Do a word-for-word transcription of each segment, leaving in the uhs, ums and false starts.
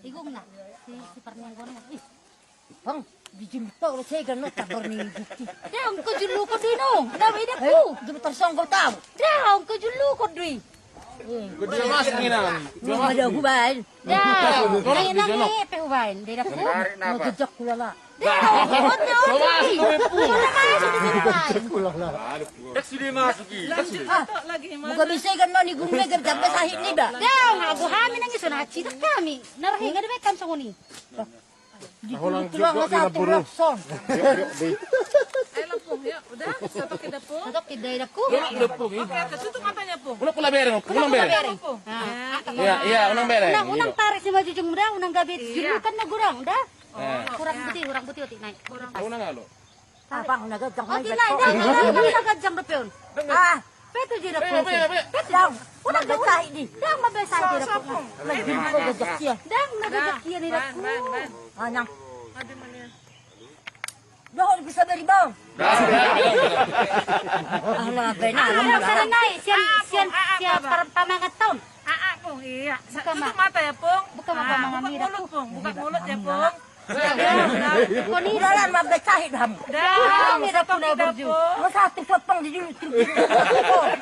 Igungna si, si Parmingguan. Ih, Bang, dijuluk tau lo segan no tabar ni guti. Dia engko julukon do i no. Dia beda ku. Julu tarsonggol tau. Dia engko julukon do i. Dia masuk ni nang. Dia hubaen. Dia. Nang pe hubaen. Dia dak ku. Mau jejak kulala. Dak sude masuk i. Buka bisa kan non igung meger jambe sahit ni ba. Dak, ago hami nang iso na cidak hami. Narhinga de bekam songoni. Di tulang satu lakson. Ayo Lampung, yuk. Udah, satu ke dapur. Satu ke dapur. Oke, oke, tutup matanya, Pung. Unang pula bereng, Pung. Unang bereng. Iya, iya, unang bereng. Unang, unang tarik si majujung udah, unang gabe julukan na gurang, udah. Eh. Kurang putih, kurang putih, otik naik. Kurang. Tahu nang alo? Apa aku naga jang? Otik naik, naik, naik, naik, naik, naik, jang dope on. Ah, petu jadi aku. Petu. Jang, udah jauh tahi di. Jang, ma biasa aja aku. Lagi mau gajah kia. Jang, na gajah kia ni aku. Ah, nang. Dohot bisa beri bang. Alah, benar. Alah, sana naik. Sian, sian, sian pamangan tahun. Aa, Pung, iya. Tutup mata ya, Pung. Buka mata, buka mulut, Pung. Buka mulut ya, Pung. Ulalan ma becahit ham. Dah, satu tidak, Pung. Satu sopang di dulu.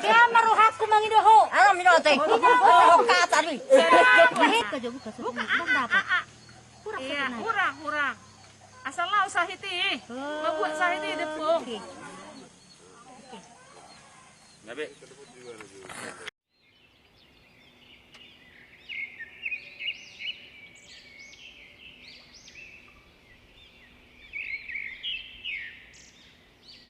Dia maruhakku mangido ho. Alam ini ote. Oh, kata ni. Buka, buka. Iya, kurang, kurang. Asal lau sahiti. Membuat sahiti, Pung. Nabe.